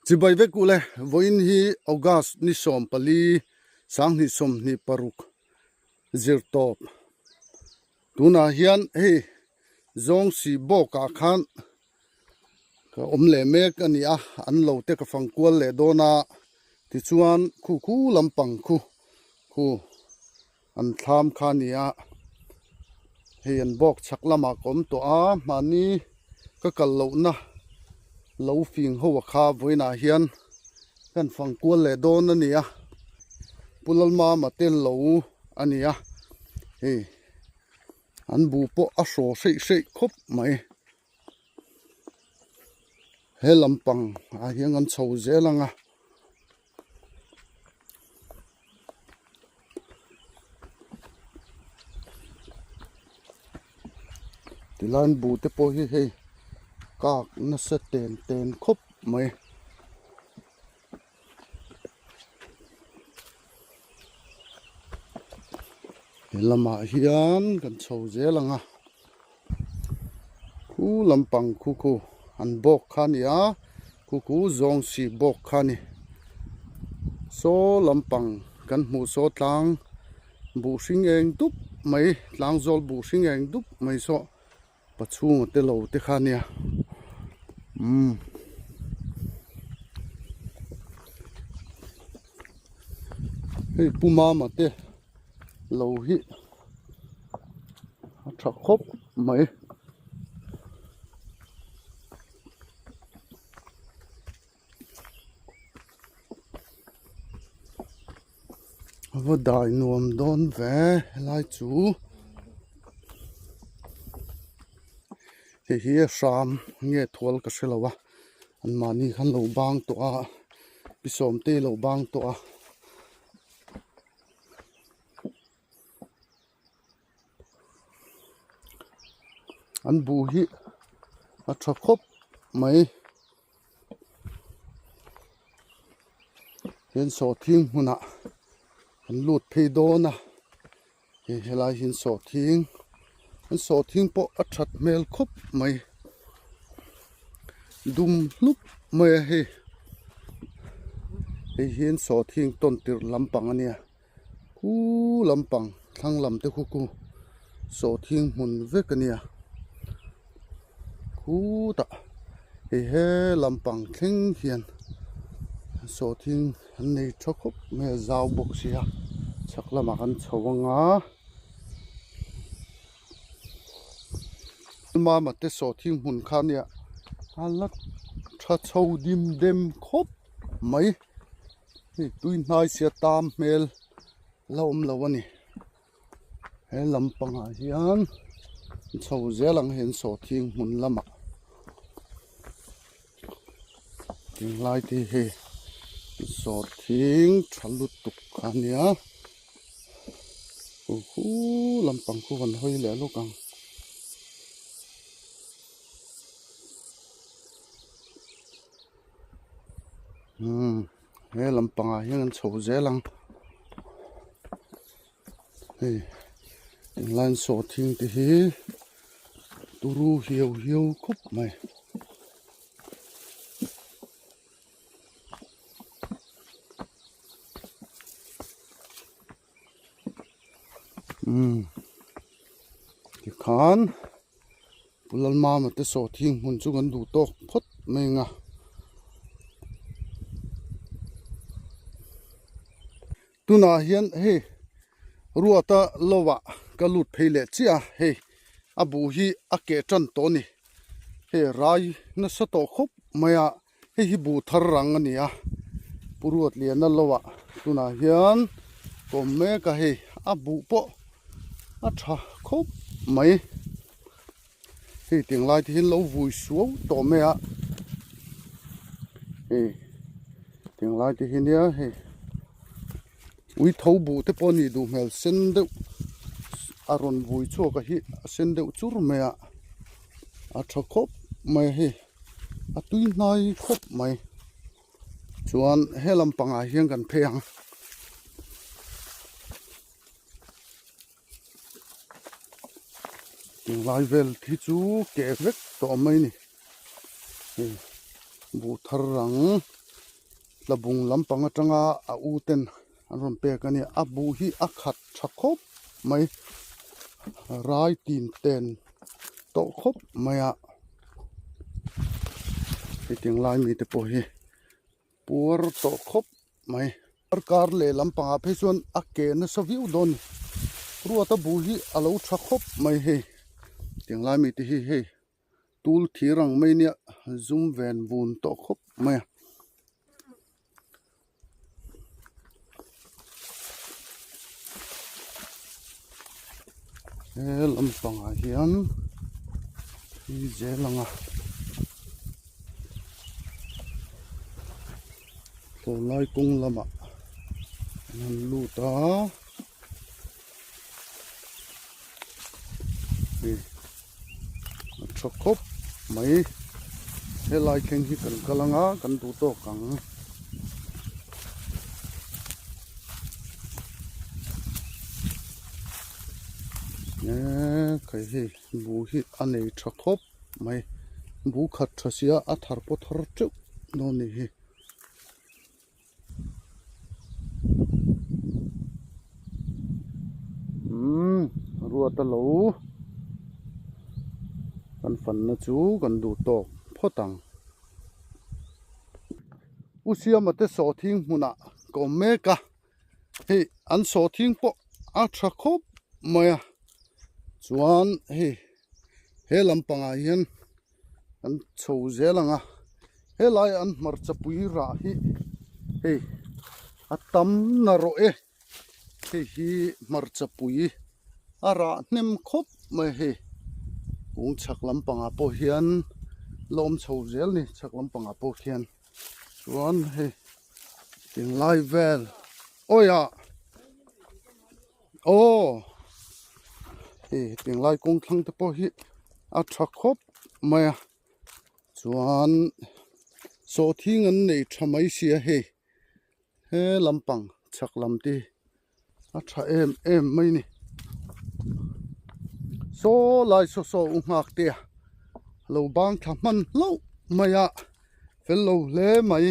Chibai vek u le, vawiin hi August ni 14, 2026 zir tawp. Tunah hian hei zawng si bawkah khan ka awm leh mek a ni a, an lo te ka fang kual leh dawn a, tichuan khu khu lampang khu khu an thlam kha a ni a, hei an bawk chhak lamah ka awm tawh a, mahni ka kal lohna lo fing ho a kha vawiinah hian kan fang kual leh dawn a ni a, Pu Lalmama te lo a ni a, hei an bu pawh a hraw hreih hreih khawp mai. He lampang ah hian kan chho zel ang a. Tilai an bu te pawh hi hei kak nasa ten ten khawp mai. He lamah hian kan chho zel ang a khu lampang khu khu an bawk kha a ni a khu khu zawng sih bawk kha a ni saw lampang kan hmuh saw tlang buh hring eng dup mai tlang zawl buh hring eng dup mai saw Pachhunga te lo te kha nia umm hei pu mama te lo hi a tha khawp mai. A va dai nuam dawn ve helai chu hei hi hram nge thual ka hre lo a an mahni khan lo bang tawh a pi sawmte lo bang tawh a. An buh hi a tha khawp mai hian sawhthing hmunah an lut phei dawn a hei helai hian sawhthing an sawhthing pawh a that hmel khawp mai dum hlup mai a hei hei hian sawhthing tawn tirh lampang a nia. Khu lampang thlang lam te khu khu sawhthing hmun vek a nia khutah hei he lampang thleng hian sawhthing an nei tha khawp mai a zau bawk sia chhak lamah kan chho ang a mama te sawhthing hmun kha a nia a la tha chho dim dem khawp mai. Hei tui hnai sia tam hmel la awm lo a ni he lampangah hian chho zel ang hian sawhthing hmun lamah tinglai te hi sawhthing tha lutuk a nia hu lampang khu kan hawi leh lawk ang. Umm he lampangah hian an chho zel ang hei tunlai an sawhthing te hi turu hiau hiau khawp mai. Umm tikhan. Pu Lalmama te sawhthing hmun chu kan duh tawk phawt mai ang a. Tunah hian hei ruata lovah ka lut phei leh chiah a, hei a buh hi a keh tan tawh a ni. Hei rai nasa tawh khawp mai a, hei hi buh thar rang a ni a. Pu Ruatliana lovah tunah hian ka awm mek a, hei a buh pawh a tha khawp mai. Hei tiang lai te hian lo vui suau tawh mai a hei tiang lai te hi nia hei ui tho buh te pawh a nih duh hmel sen deuh a rawn vui chhuak a hi a sen deuh chur mai a a tha khawp mai a hei a tui hnai khawp mai chuan he lampangah hian kan phei ang. Tunlai vel khi chu keh vek tawh mai a ni hei buh thar ang. Tlabung lampang atanga a u ten an rawn pek a ni. A buh hi a khat tha khawp mai, rai tin ten tawh khawp mai a. Hetiang lai mite pawh hi puar tawh khawp mai. Kar leh lampangah phei chuan a ke nasa viau dawn a ni. Ruata buh hi a lo tha khawp mai hei. Hetiang lai mite hi hei. Tul thir ang mai nia zum ven vun tawh khawp mai a. He lampangah hian tui zel ang a thlawhlai kawng lamah an han lut a. Hei. A tha khawp mai helai thleng hi kan kal anga kan duh tawk ang. Eee khai hei buh hi a nei tha khawp mai buh khat tha sia a thar pawh thar teuh dawn a ni hi. Umm ruat a lo kan fanna chu kan duh tawk phawt ang. U Siama te sawhthing hmunah ka awm mek a, hei an sawhthing pawh a tha khawp mai a, chuan hei he lampangah hian. An chho zel ang a, helai an hmarcha pui rah hi hei a tam na rawh e, hei hi hmarcha pui a rah hnem khawp mai hei kung chhak lampangah pawh hian la awm chho zel a ni chhak lampangah pawh khian chuan hei tinglai vel awiah Aw hei hetiang lai kawng thlang te pawh hi a tha khawp mai a chuan sawhthing an nei tha mai sia hei he lampang chhak lam te hi a tha em em mai a ni saw lai saw saw u nghak te a lo bang thla hman hlauh mai a fel lo hle mai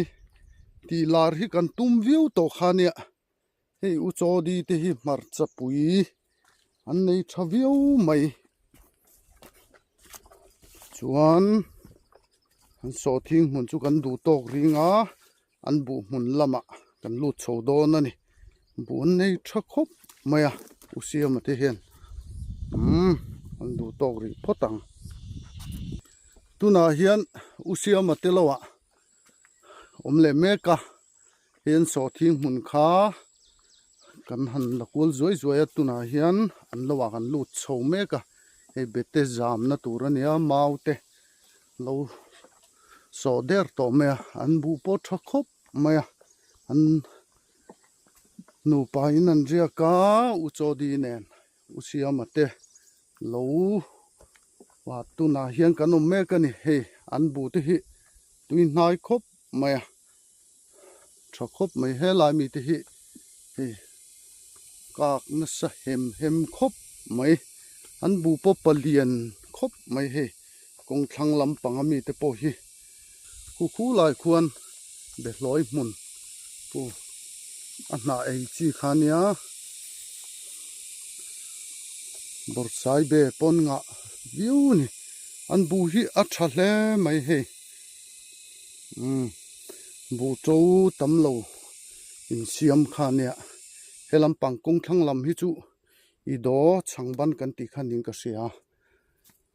tih lar hi kan tum viau tawh kha nia. Hei u Chawdi te hi hmarcha pui an nei tha viau mai chuan an sawhthing hmun chu kan duh tawk ring a an buh hmun lamah kan lut chho dawn a ni buh an nei tha khawp mai a u Siama te hian umm an duh tawk rih phawt ang tunah hian u Siama te lohah awm leh mek a. Hian sawhthing hmun kha kan han la kual zuai zuai a tunah hian an lo ah kan lut chho mek a hei bete zamna tur a nia mau te lo sawh der tawh mai a an buh pawh tha khawp mai a an nupa in an riak a u Chawdi nen u Siama te lo ah tunah hian kan awm mek a ni hei an buh te hi tui hnai khawp mai a. Tha khawp mai helai mite hi hei kak nasa hem hem khawp mai an bu pawh palian khawp mai hei kawng thlang lampang a mite pawh hi khu khu lai khuan behlawi hmun pu a hnah ei chi kha nia bawrhsai be pawn ngah viau a ni an bu hi a tha hle mai hei. Umm buh to tam lo insiam kha nia he lampang kawng thlang lam hi chu i daw chhang ban kan tih kha niin ka hria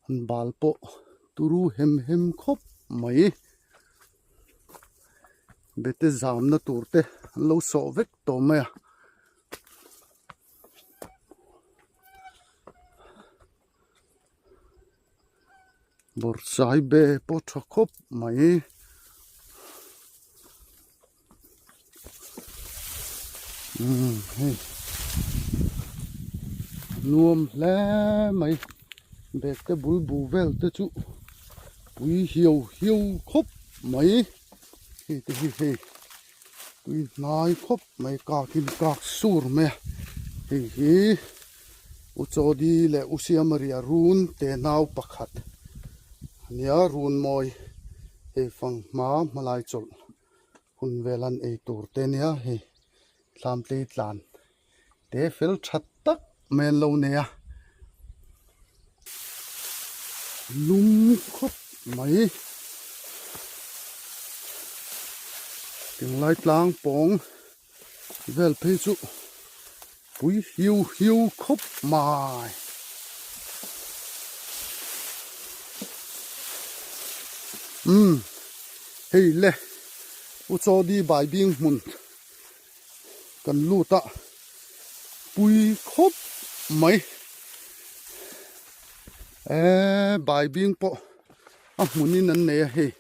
an bal pawh turu hem hem khawp mai bete zamna tur te an lo sawh vek tawh mai a. Bawrhsai be pawh tha khawp mai. Umm hei nuam hle mai bag te bul bu vel te chu pui hiau hiau khawp mai hei te hi hei tui hnai khawp mai kak in kak sur mai a hei hi. U Chawdi leh U Siamaria run te nau pakhat a nia, run mawi hei fang hma hmalai chawlh Hun vel an ei tur te nia hei thlam tlei tlan te fel tha tak mai an lo nei a lum khawp mai tinglai tlang pawng vel phei chu pui hiu hiu khawp mai. Umm hei le u Chawdi Baibing hmun kan lut a pui khawp mai eee Baibing pawh a hmunin an nei a hei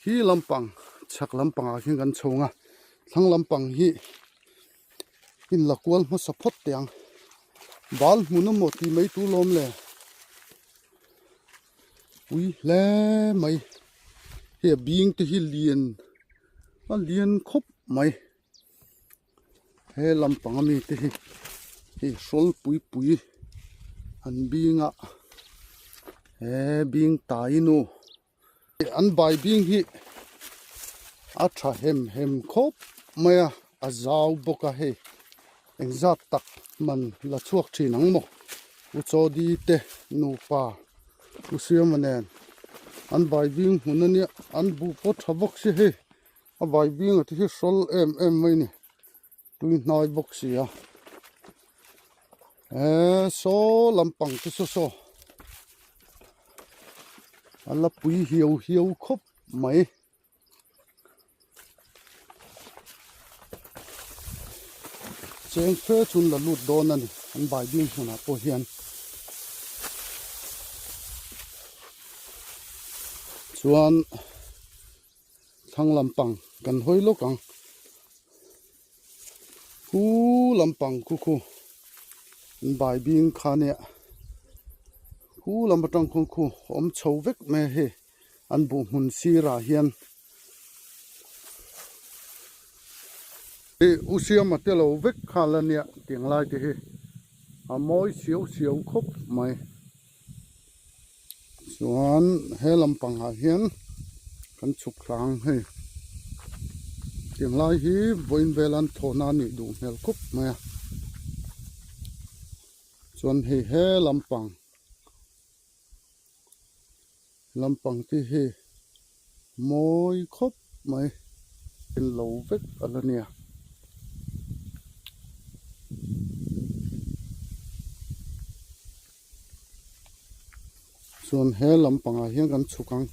hi lampang chhak lampangah khian kan chho ang a thlang lampang hi in la kual hmasa phawt teh ang bal hmun emaw tih mai tur lawm le pui hle mai hei a bing te hi lian a lian khawp mai he lampang ami te hi hei hrawl pui pui an bing a he bing tai nu. An bai bing hi a tha hem hem khawp mai a, a zau bawk a hei engzat tak man la chhuak thin ang maw U Chawdi te nupa U Siama nen an bai bing hmun ania an buh pawh tha bawk si hei a bai bing a te hi hrawl em em mai a ni tui hnai bawk si a eee saw lampang te saw saw a la pui hiau hiau khawp mai. Cheng fe chun la lut dawn a ni an bai bing hmunah pawh hian chuan thlang lampang kan hawi lawk ang khu lampang khu khu an bai bing kha nia khu lam atang khuan khu awm chho vek mai a hei an buh hmun sirah hian ih u siama te lo vek kha la nia tiang lai te hi a mawi siau siau khawp mai. Chuan he lampangah hian kan chhuk hlang hei tiang lai hi vawiin vel an thawhna a nih duh hmel khup mai a chuan hei he lampang lampang te hi mawi khawp mai lo vek a la nia. Chuan he lampangah hian kan chhuk ang.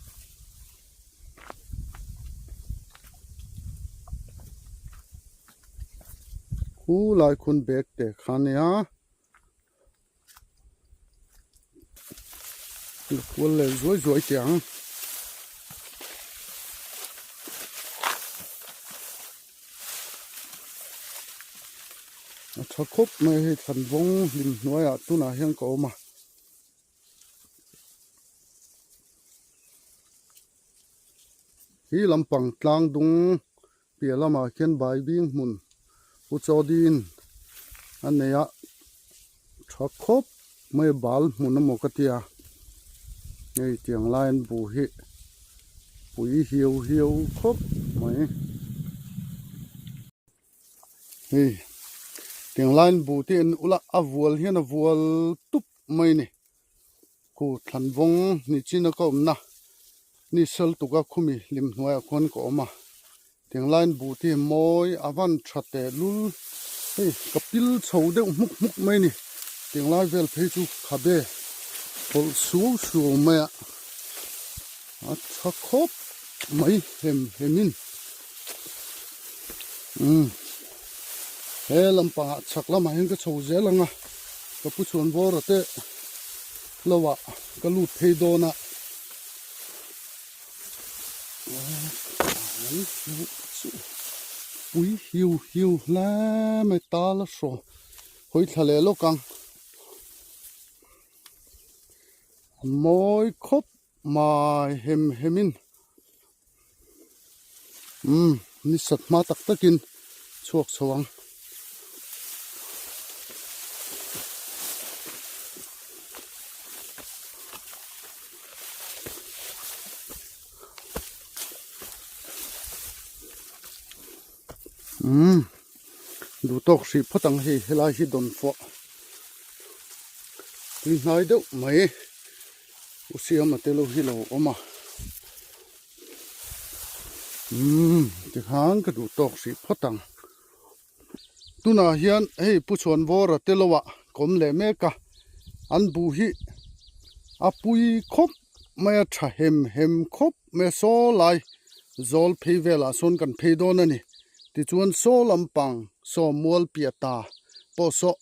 Khu lai khun bag te kha nia. La kual leh zuai zuai teh ang. A tha khawp mai hei thlan vawng hlim hnuaiah tunah hian ka awm a. Hi lampang tlang dung piah lamah khian baibing hmun u chawdin a nei a tha khawp mai bal hmun emaw ka tia hei tiang lai an bu hi pui hiau hiau khawp mai. Hei tiang lai an bu te en ula a vual hian a vual tup mai a ni. Khu thlan vawng ni chin a ka awmna ni sal tuka khumi hlim hnuaiah khuan ka awm a tiang laiin buh te hi mawi a van tha teh lul hei ka pil chho deuh hmuk hmuk mai a ni tiang lai vel phei chu khabe hawlh suau suau mai a a tha khawp mai hem hem in umm he lampangah chhak lamah hian ka chho zel ang a ka pu chhuan bawr a te lo ah ka lut phei dawn a pui hiu hiu hle mai tal a hraw hawi thla leh lawk ang a mawi khawp mai hem hem in umm ni sat hma tak tak in chhuak chho ang. Umm duh tawk hrih phawt ang hei helai hi dawn fawh tui hnai deuh mai u siama te lo hi lo awm a umm tikhan ka duh tawk hrih phawt ang tunah hian hei pu chhuanvawra te lo ah ka awm leh mek a an buh hi a pui khawp mai a tha hem hem khawp mai a saw lai zawl phei velah sawn kan phei dawn a ni tichuan saw lampang saw mual piah ta pawh saw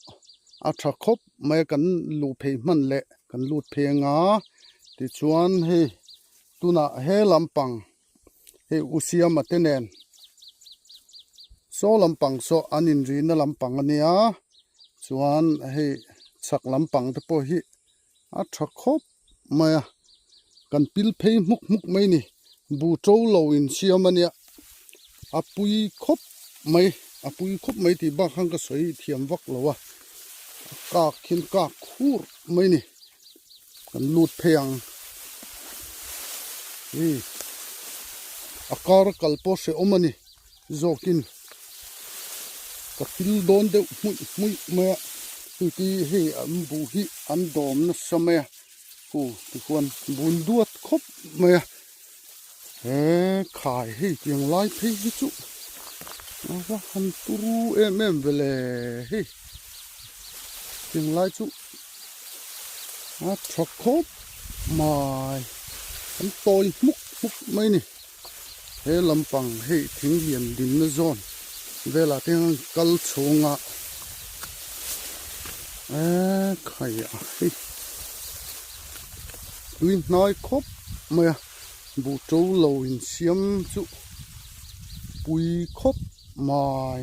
a tha khawp mai a kan luh phei hman leh kan lut phei anga tichuan hei tunah he lampang hei u siama te nen saw lampang saw an inrina lampang a nia chuan hei chhak lampang te pawh hi a tha khawp mai a kan pil phei hmuk hmuk mai ni bu to lo in siam a nia a pui khawp mai a pui khawp mai tih bak khan ka sawi thiam vak lo a a kak hian kak khur mai ni kan lut phei ang hei a kar kal pawh hrehawm a ni zawkin ka pil dawn deuh hmuih hmuih mai a hei te hei an buh hi an dawm nasa mai a hu tikhuan bun duat khawp mai a he khai hei tiang lai phei hi chu a va han turu em em ve le hei tiang lai chu a tha khawp mai an tawi hmuk hmuk mai a ni. He lampang hei thing lian dinna zawn velah te hian kal chhunga eee khai a hei tui hnai khawp mai a buh to lo insiam chu pui khawp mai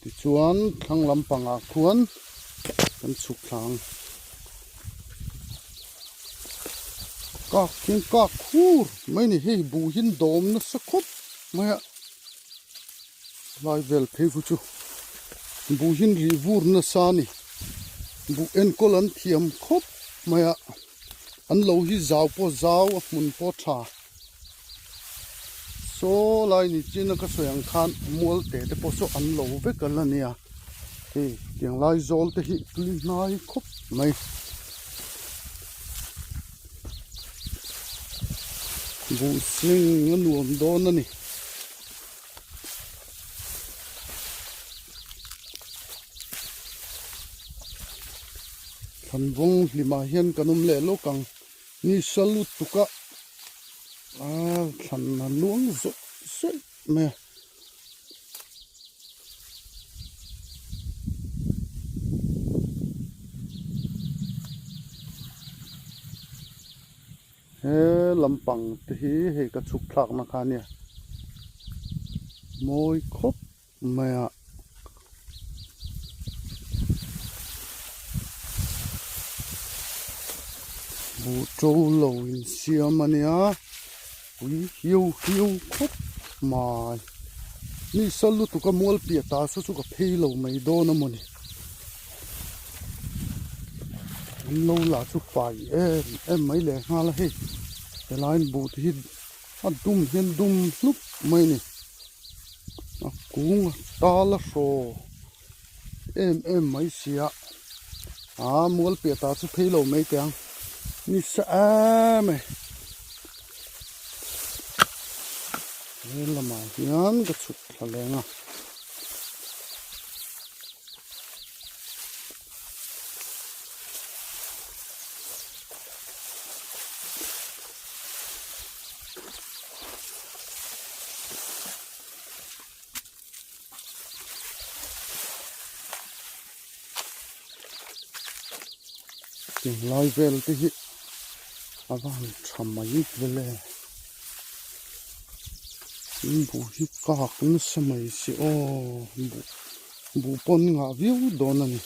tichuan thlang lampangah khuan kan chhuk thla ang. Kak hian kak khur mai a ni hei buh hian dawm nasa khawp mai a lai vel phei khu chu buh hian rih vur nasa a ni buh enkawl an thiam khawp mai a an lo hi zau pawh zau a hmun pawh tha saw lai ni chin a ka sawi ang khan mual te te pawh saw an lo vek a la nia hei tiang lai zawl te hi tui hnai khawp mai. Buh sing a nuam dawn a ni. Thlanvawng hlimah hian kan awm leh lawk ang. Ni sa lutuk a ah thlan a luang zawih zawih mai a. He lampang te hi hei ka chhuk thlak na kha ania mawi khawp mai a. Buh to lo insiam a nia pui hiu hiu khawp mai mi sal lutuk a mual piah ta saw chu ka phei lo mai dawn a mawni an lo la chu fai em em mai leh nghal a hei helai buh te hi a dum hian dum hlup mai a ni a kung a tal a hraw em em mai sia aa mual piah ta chu phei lo mai teh ang ni sa em e he lamah hian ka chhuk thla leng a. Tunlai vel te hi a va han tha mai vele in buh hi kak nasa mai si aw buh buh pawn ngah viau dawn a ni.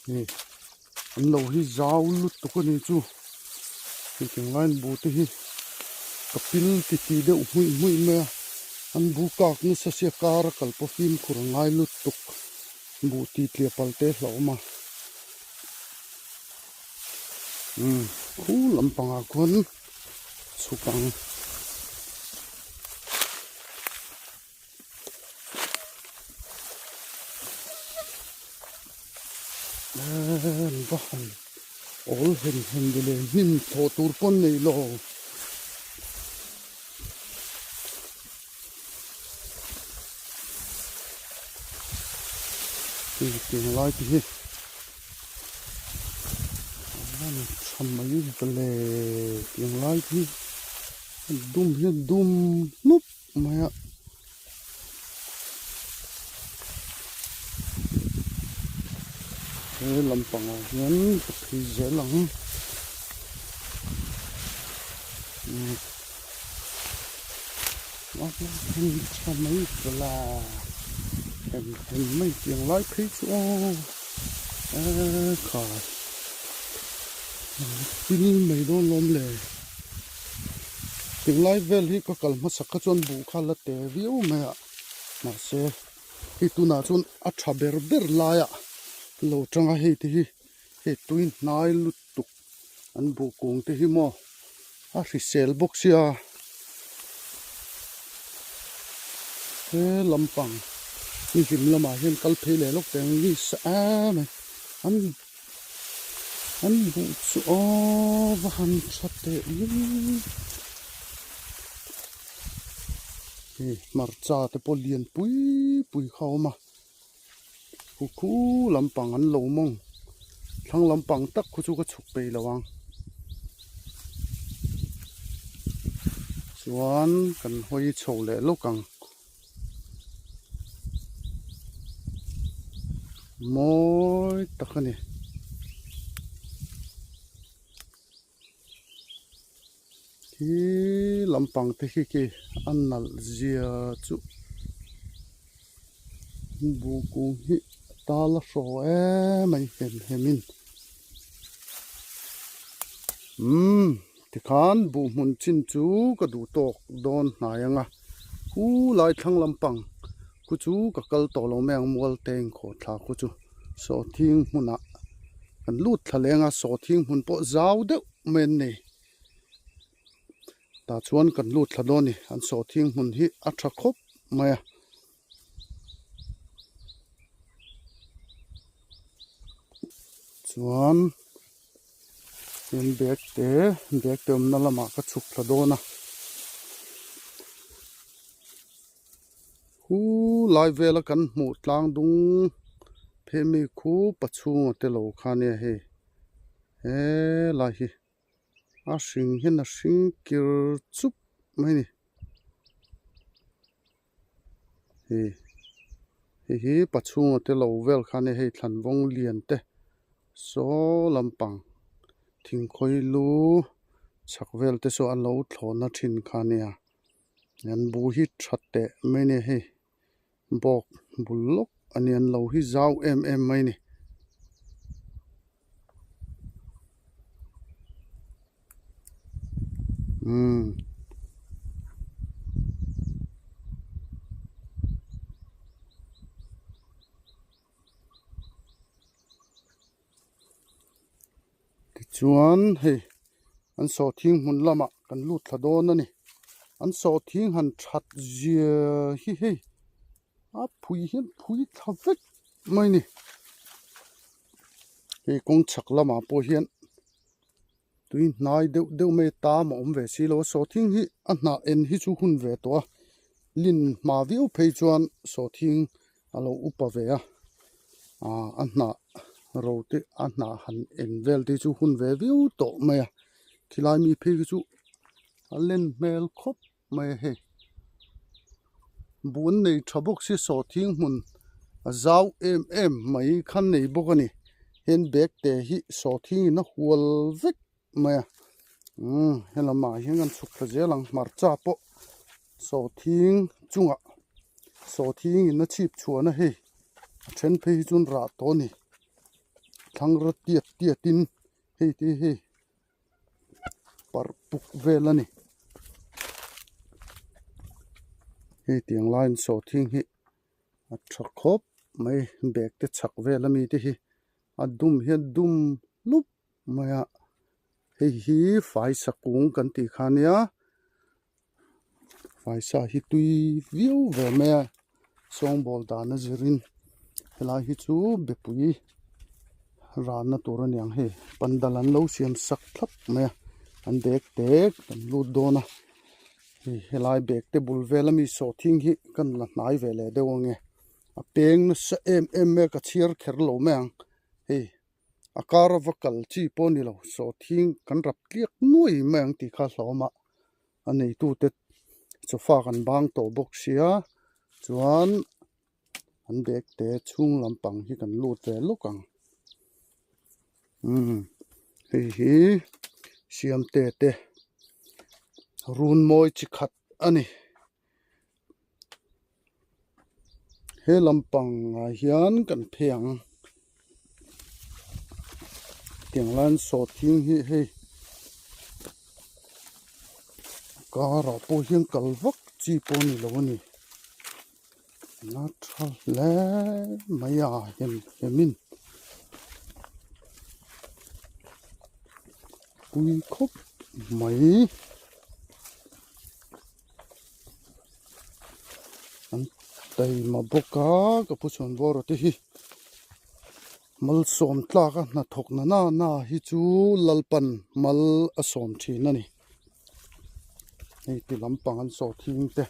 Hei an lo hi zau lutuk a ni chu hei tinglaiin bu te hi ka pil ti ti deuh hmuih hmuih mai a an bu kak nasa sia kar a kal pawh fimkhur a ngai lutuk buh ti tliah pal te hlauhawm a umm. Khu lampangah khuan chhuk ang. An va han awl hem hem ve le hnim thlawh tur pawn nei lo. Hei tiang lai te hi a van tha mai ve le tiang lai te hi a dum hi a dum hnup mai a. He lampangah hian ka phei zel ang. Tha mai vela hem hem mai tiang lai phei chu aw ekhai pil mai dawn lawm le tiang lai vel hi ka kal hmasak kha chuan buh kha la te viau mai a mahse hei tunah chuan a tha ber ber laiah lo tang a hei te hi hei tui hnai lutuk. An buh kung te hi maw a hrisel bawk sia he lampang ni hlim lamah hian kal phei leh lawk teh ang ni sa em mai an an buh chu aw va han tha teh lul hei hmarcha te pawh lian pui pui kha a awm a. Khu khu lampang an lo mawng thlang lampang tak khu chu ka chhuk peih lo ang chuan kan hawi chho leh lawk ang mawi tak a ni. Khi lampang te khi khi a nalh zia chu buh kung hi a tal a hraw em mai hem hem in umm tikhan buh hmun chin chu ka duh tawk dawn hnai ang a khu lai thlang lampang khu chu ka kal tawh lo mai ang mual te inkhawh thla khu chu sawhthing hmunah. Kan lut thla leng a sawhthing hmun pawh zau deuh mai an nei. Tah chuan kan lut thla dawn a ni. An sawhthing hmun hi a tha khawp mai a. Chuan tin bag te bag te awmna lamah ka chhuk thla dawn a. Khu lai vela kan hmuh tlang dung pheh mi khu pachhunga te lo kha nia hei helai hi a hring hian a hring kir chup mai a ni hei hei hi pachhunga te lo vel kha nia hei thlan vawng lian te saw lampang thingkhawi lu chhak vel te saw an lo thlawhna thin kha nia. An bu hi tha teh mai a ni hei bawk bul lawk a ni an lo hi zau em em mai a ni. Umm. Tichuan hei an sawhthing hmun lamah kan lut thla dawn a ni an sawhthing han that zia hi hei a phui hian phui thla vek mai a ni hei kawng chhak lamah pawh hian tui hnai deuh deuh mai tam a awm ve si lo a sawhthing hi a hnah en hi chu hun ve tawh a lin hma viau phei chuan sawhthing a lo upa ve a aaa a hnah ro te a hnah han en vel te chu hun ve viau tawh mai a khilai mi phei khi chu a len hmel khawp mai a hei bun nei tha bawk si sawhthing hmun a zau em em mai kha nei bawk a ni hen bag te hi sawhthing in a hual vek mai a umm helamah hian kan chhuk thla zel ang hmarcha pawh sawhthing chungah sawhthing in a chhip chhuahna hei a then phei hi chuan rah tawh a ni thlangra tiat tiat in hei te hi parh puk vel a ni hei tiang laiin sawhthing hi a tha khawp mai bag te chhak vel ami te hi a dum hian dum hlup mai a. Hei hi faisa kung kan tih kha nia faisa hi tui viau ve mai a sawngbawl dan a zirin helai hi chu bepui ranna tur a niang hei pandal an lo siam sak thlap mai a an bag te kan lut dawn a hei helai bag te bul vel ami sawhthing hi kan la hnai ve leh deuh ange a peng nasa em em mai a ka chhiar kher lo mai ang hei. A kar a va kal chi pawh a ni lo sawhthing kan rap tliak nuai mai ang tih kha hlauhawm a a neitute sofa kan bang tawh bawk sia chuan an bag te chhung lampang hi kan lut ve lawk ang umm hei hi siamte te runmawi chi khat a ni. He lampang ah hian kan phei ang tiang laiin sawhthing hi hei car ah pawh hian kal vak chi pawh a ni lo a ni a tha hle mai a hem hemin pui khawp mai. An taima bawk a ka pu chhuan bawr te hi malsawm tlak a hnathawk na na na hi chu lalpan mal a sawm thin a ni hei ti lampang an sawhthing te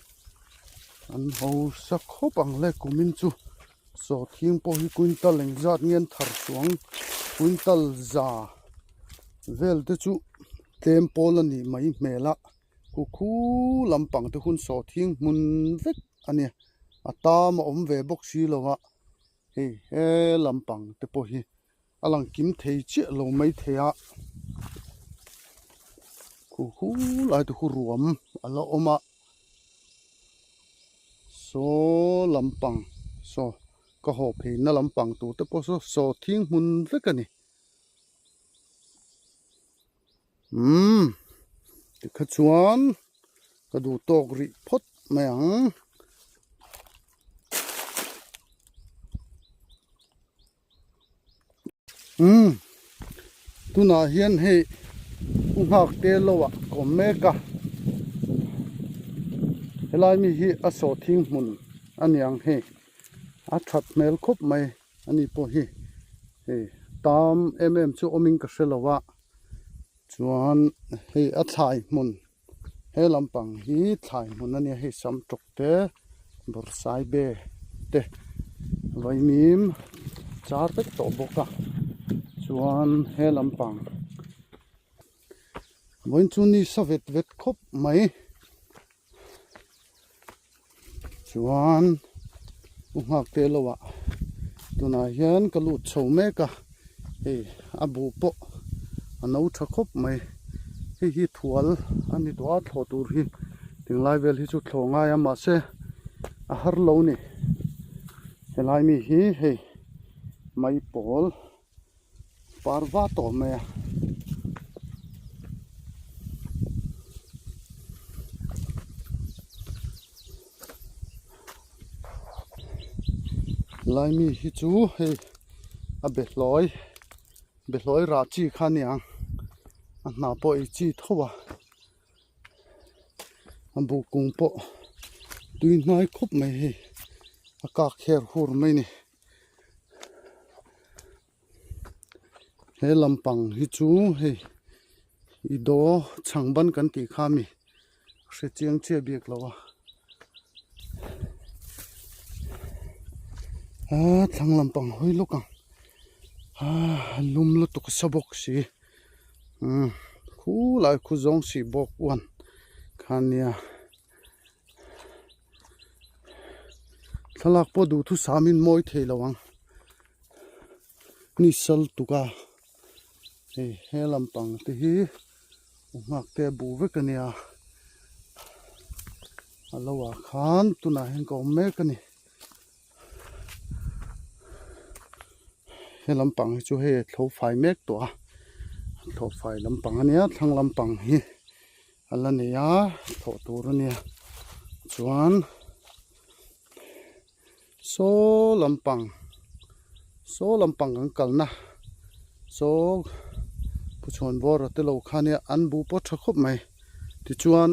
an hausa khawp ang le kumin chu sawhthing pawh hi quintal engzat nge an thar chuang quintal za vel te chu tlem pawl a nih mai hmel a. Kukhu lampang te hun sawhthing hmun vek a ni. A tam a awm ve bawk si lo a, hei he lampang te pawh hi a lang kim thei chiah lo mai thei a. Kukhu lai te khu ruam a la awm a, saw lampang saw ka haw pheina lampang tur te pawh saw sawhthing hmun vek a ni. Umm tikha chuan ka duh tawk rih phawt mai ang. Umm tunah hian hei u nghak te lo ah ka awm mek a helai mi hi a sawhthing hmun a niang hei a that hmel khawp mai. Ani pawh hi hei tam em em chu awmin ka hre lo a chuan hei a thlai hmun he lampang hi thlai hmun a nia hei sam tawk te bawrhsaibe te vaimim char vek tawh bawk a chuan he lampang vawiin chu ni sa vet vet khawp mai. Chuan u nghak te lo ah tunah hian ka lut chho mek a hei a buh pawh a no tha khawp mai hei hi thual a ni tawh a thlawh tur hi tinglai vel hi chu thlawh ngai a mahse a har lo a ni helai mi hi hei maipawl. Par va tawh mai a. Lai mi hi chu hei a behlawi behlawi rah chi kha a niang a hna pawh ei chi tho a a buh kung pawh tui hnai khawp mai hei a kak her hur mai a ni. He lampang hi chu hei i daw chhang ban kan tih kha mi hre chiang chiah bik lo a ah thlang lampang hawi lawk ang ah lum lutuk a sa bawk si umm khulai khu zawng si bawk uan kha nia. Thlalak pawh duhthusam in mawi thei lo ang ni sal tuk a hei he lampang te hi u nghak te a buh vek a nia a lo ah khan tunah hian ka awm mek a ni he lampang hi chu hei a thlo fai mek tawh a thlo fai lampang a nia thlang lampang hi. A la nei a thawh tur a nia chuan saw lampang saw lampang kan kalna saw Pu Chhuanvawra te lo kha nia an bu pawh tha khawp mai. Tichuan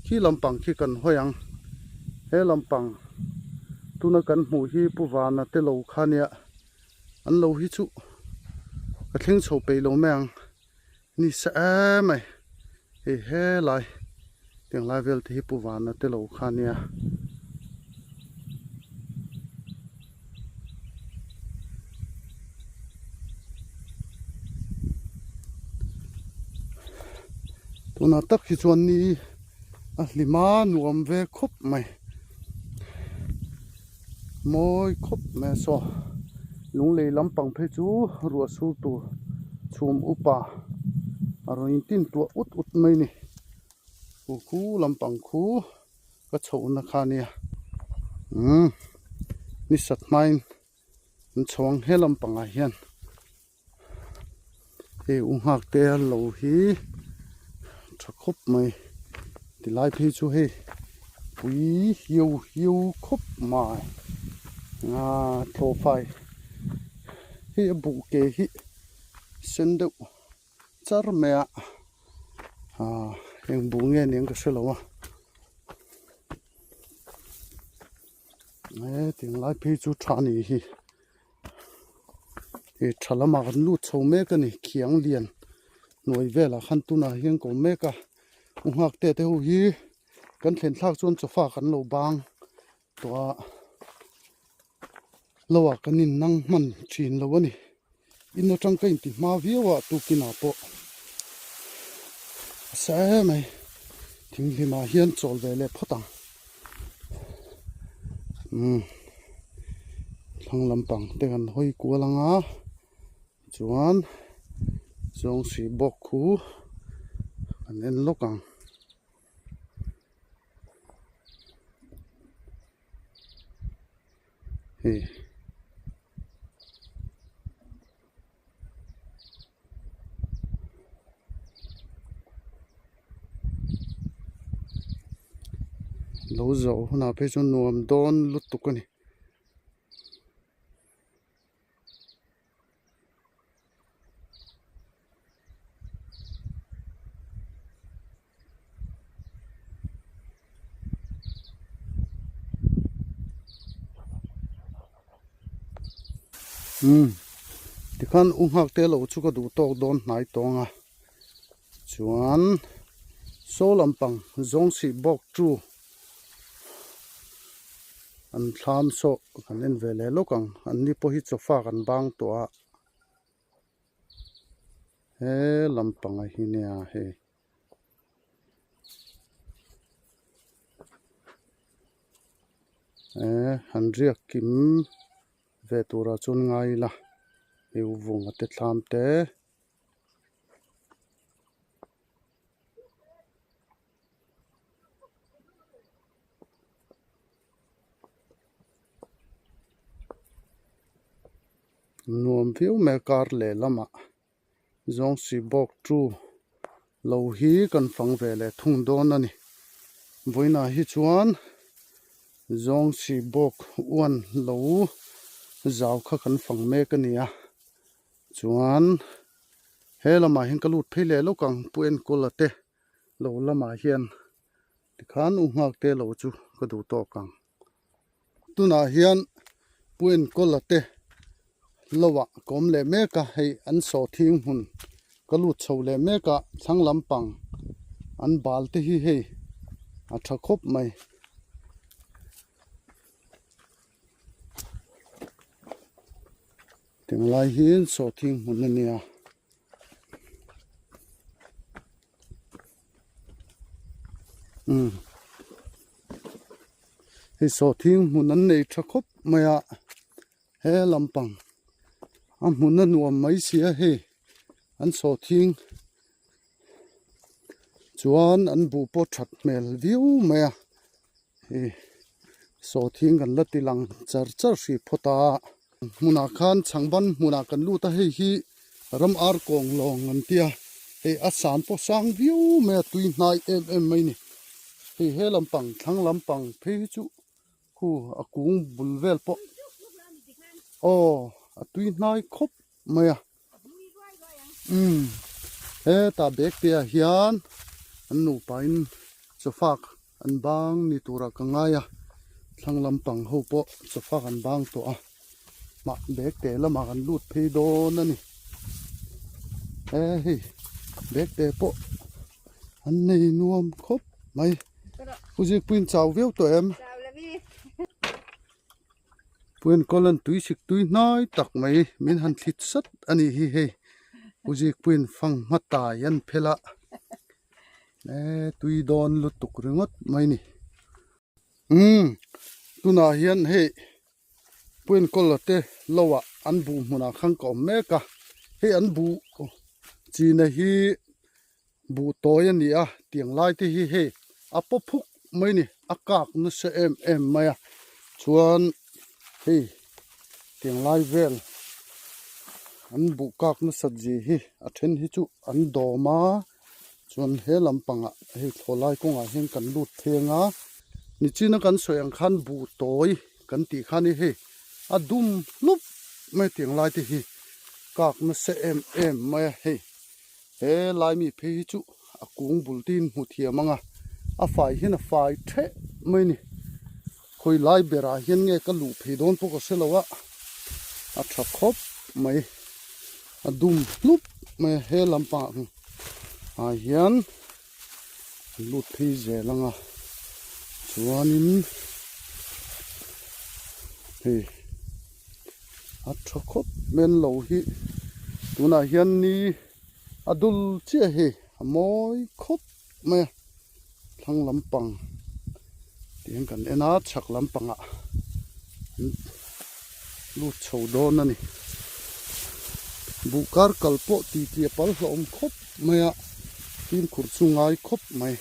khi lampang khi kan hawi ang. He lampang tuna kan hmuh hi Pu Vana te lo kha nia an lo hi chu ka thleng chho peih lo mai ang. Ni sa em mai. Hei helai tiang lai vel te hi Pu Vana te lo kha nia. Tunah tak hi chuan ni a hlim a nuam ve khawp mai. Mawi khawp mai a saw lunglei lampang phei chu ruah sur tur chhum upa a rawn intin tuah ut ut mai a ni khu khu lampang khu ka chhohna kha a nia umm ni sat hmain an chho ang he lampangah hian. Hei u nghak te a lo hi tha khawp mai tilai phei chu hei pui hiu hiu khawp mai ah thlawhfai hei a buh ke hi sen deuh char mai a ah eng buh nge aniang ka hrelo a eh tinglai phei chu tha a nih hi. Hei tha lamah kan lut chho mek a ni khiang lian hnuai velah khan tunah hian ka awm mek a u nghak te te ho hi kan thlen thlak chuan chawfa kan lo bang tawh a lo ah kan in nang hman thin lo a ni in atang ka inti hma viau a tukin ah pawh a sa em mai thing hlimah hian chawl ve leh phawt ang. Umm thlang lampang te kan hawi kual ang a chuan zawng sih bawk khu kan en lawk ang. Hei. Lo zawh hunah phei chuan nuam dawn lutuk a ni. Umm tikhan u nghak te lo chu ka duh tawk dawn hnai tawng a chuan saw lampang zawng sih bawk chu an thlam saw kan en ve leh lawk ang an ni pawh hi chawfa kan bang tawh a he lampang ah hi nia hei. Eh han riak kim ve turah chuan ngai ila hei u vunga te thlam te. Nuam viau mai a kar lehlamah. Zawng sih bawk chu lo hi kan fang ve leh thung dawn a ni. Vawiinah hi chuan zawng sih bawk uan lo zau kha kan fang mek a ni a. Chuan he lamah hian ka lut phei leh lawk ang Pu Enkawla te lo lamah hian tikhan u nghak te lo chu ka duh tawk ang. Tunah hian Pu Enkawla te lo ah ka awm leh mek a, hei an sawhthing hmun ka lut chho leh mek a, thlang lampang an bal te hi hei a tha khawp mai. Tinglai hi sawhthing hmun a nia. Umm hei sawhthing hmun an nei tha khawp mai a he lampang a hmun a nuam mai si a hei an sawhthing chuan an buh pawh that hmel viau mai a hei sawhthing kan la ti lang char char hrih phawt a hmunah khan chhangban hmunah kan lut a hei hi ram ar kawng lawng an tia hei a san pawh sang viau mai a tui hnai em em mai a ni hei he lampang thlang lampang phei hi chu khu a kung bul vel pawh aw a tui hnai khawp mai a umm. Hetah bag te ah hian an nupa in chawfak an bang ni turah ka ngai a, thlang lampang ho pawh chawfak an bang tawh a, mah bag te lamah kan lut phei dawn a ni. He hei bag te pawh an nei nuam khawp mai. Pu Zikpuiin chau viau tawh em? Puiin kawlan tui sik tui hnai tak mai min han thlit sat a nih hi hei. Pu Zikpuiin fang hma tai an phel a, e tui dawn lutuk ringawt mai ni. Umm tunah hian hei Puiin kawla te lo ah an buh hmunah khan ka awm mek a, hei an buh china hi Buh tawi a ni a, tiang lai te hi hei a paw phuk mai a ni, a kak nasa em em mai a, chuan hei tiang lai vel an buh kak nasat zia hi a then hi chu an dawm a, chuan he lampangah hei thlawhlai kawngah hian kan lut theng a, nichina kan sawi ang khan buh tawi kan tih khan hi hei a dum hlup mai a tiang lai te hi kak nasa em em mai a hei. He laimi phei hi chu a kung bul te in hmu thiam ang a, a fai hian a fai theh mai a ni. Khawi lai berah hian nge ka luh phei dawn pawh ka hre lo a, a tha khawp mai, a dum hlup mai a, he lampang ah hian an lut phei zel ang a, chuanin hei a tha khawp mai an lo hi tunah hian ni a dul chiah hei a mawi khawp mai a thlang lampang tih hian kan en a chhak lampangah an lut chho dawn a ni buh kar kal pawh tih tih a pal hlauhawm khawp mai a fimkhur chu ngai khawp mai.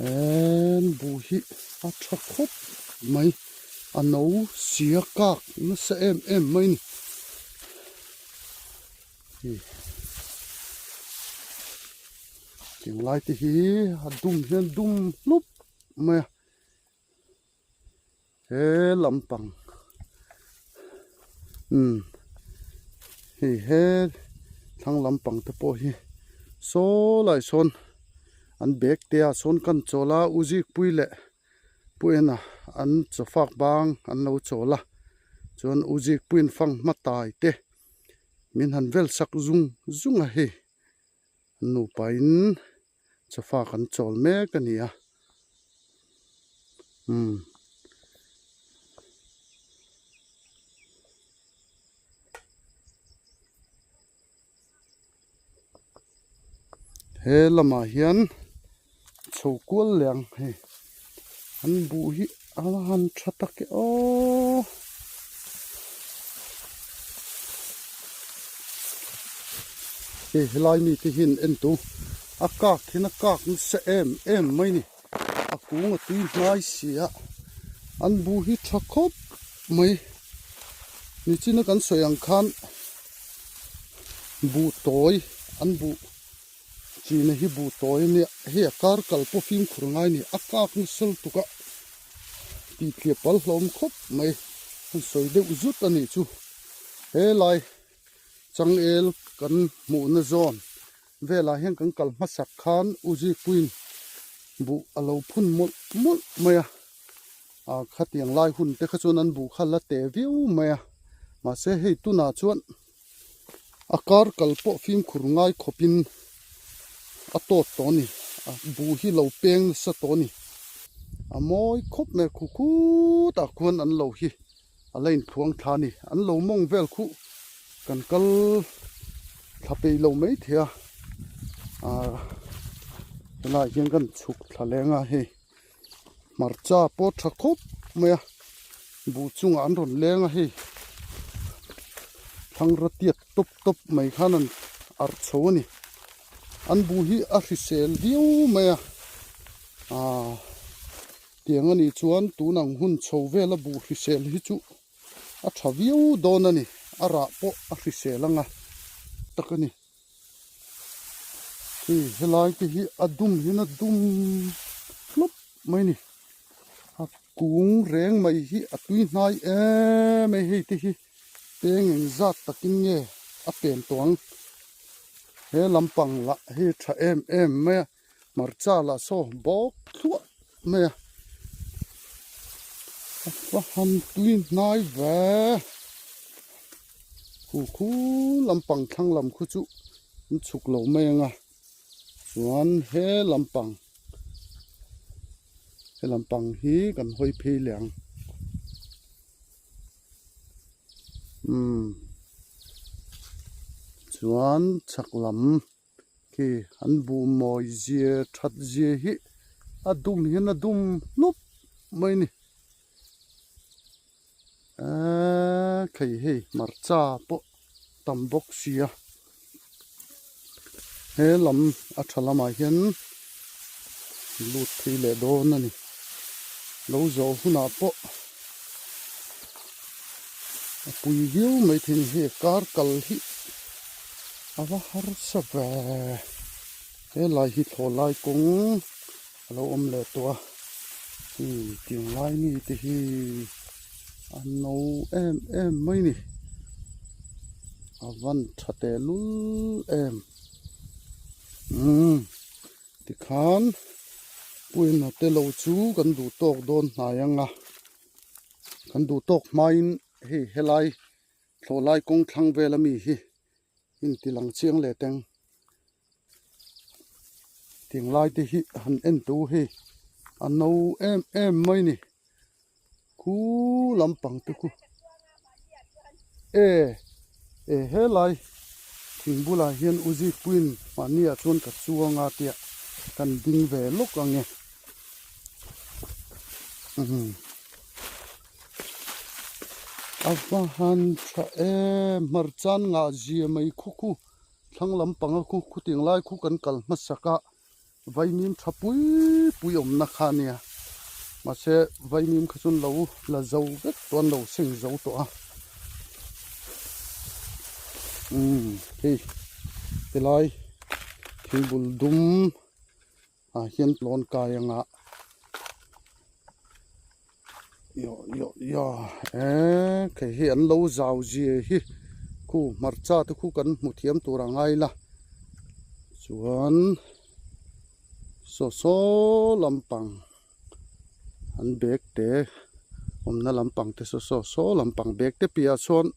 En buh hi a tha khawp mai a no sia kak nasa em em mai a ni hei tiang lai te hi a dum hian dum hlup mai a. He lampang umm hei he thlang lampang te pawh hi saw lai sawn an bag te ah sawn kan chawl a u zikpui leh pu ena an chaw fak bang an lo chawl a chuan u zikpuiin fang hma tai te min han vel sak zung zung a hei an nupa in. Chawfa kan chawl mek a ni a umm he lamah hian chho kual leh ang hei an buh hi a han tha tak e aw. Hei helai mite hian en tu a kak hian a kak nasa em em mai ni a kung a tui hnai si a an bu hi tha khawp mai nichina kan sawi ang khan buh tawi an buh china hi buh tawi a nia hei a kar kal pawh fimkhur ngai a ni a kak nasa lutuk a. Tih tliah pal hlawm khawp mai an sawi deuh zut a nih chu. He lai changel kan hmuhna zawn velah hian kan kal hmasak khan U Zikpuiin buh a lo phun mawlh mawlh mai a, ah khatiang lai hun te kha chuan an buh kha la teh viau mai a, mahse hei tunah chuan A kar kal pawh fimkhur ngai khawpin a tawt tawh a ni. A buh hi lo peng nasa tawh a ni. A mawi khawp mai a, khu khutah khuan an lo hi a la inthluang thla a ni. An lo mawng vel khuh kan kal thla peih lo mai thei a, ah helaiah hian kan chhuk thla leng a hei. Hmarcha pawh tha khawp mai a, buh chungah an rawn leng a hei thlangra tiat tawp tawp mai khan an arh chho a ni. An buh hi a hrisel viau mai a, aaa tiang a nih chuan tun ang hun chho vela buh hrisel hi chu a tha viau dawn a ni, a rah pawh a hrisel anga tak a ni. Hei helai te hi a dum hian a dum hlup mai a ni. A Kung reng mai hi a tui hnai em a hei te hi peng eng zat takin nge a pen tawh ang. He lampang lah hi tha em em mai a, hmarcha lah saw bawk thluah mai a, a va han tui hnai ve. Khu khu lampang thlang lam khu chu an chhuk lo mai ang a, chuan he lampang he lampang hi kan hawi phei leh ang. Umm chuan chhak lam khi an buh mawi zia that zia hi a dum hian a dum hnup mai a ni eee khei hei hmarcha pawh tam bawk sia he lam a tha lamah hian lut phei leh dawn a ni lo zawh hunah pawh a pui viau mai thei a ni hei kar kal hi a va harsa ve helai hi thlawhlai kawng a lo awm leh tawh a hei tiang lai mi te hi a no em em mai ni a van tha teh lul em umm tikhan puina te lo chu kan duh tawk dawn hnai ang a kan duh tawk hmain hei helai thlawhlai kawng thlang vel ami hi inti lang chiang leh teng. Tiang lai te hi han en tawh u hei a no em em mai ni khu lampang te khu e e helai thing bulah hian u zikpuiin mahni ah chuan ka chuang a tia kan ding ve lawk ang e umm a va han tha em hmarchan ngah zia mai khu khu. Thlang lampanga khu khutiang lai khu kan kal hmasak a, vaimim tha pui pui awmna kha a nia. Mahse vaimim kha chuan lo la zo vek tawh a, an lo seng zo tawh a. Umm hei helai thingbul dum ah hian lawn kai anga Ioh ioh ioh eee kei hi an lo zau zia hi khu hmarcha te khu kan hmu thiam tur a ngai la chuan saw saw lampang an bag te awmna lampang te saw saw saw lampang bag te piahah sawn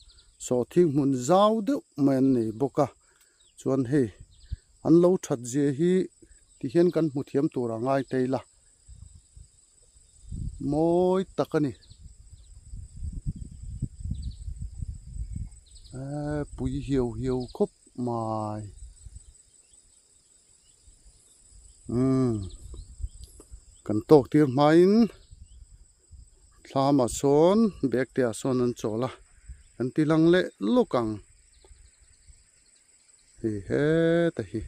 sawhthing hmun zau deuh mai an nei bawk a chuan hei an lo that zia hi ti hian kan hmu thiam tur a ngai thei la. Mawi tak a ni. Eee pui hiau hiau khawp mai. Umm kan tawk tir hmain thlamah sawn bag te ah sawn an chawl a kan ti lang leh lawk ang. Hei heta hi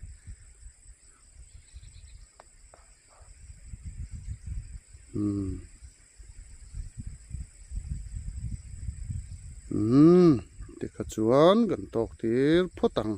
umm umm tikha chuan kan tawk tir phawt ang.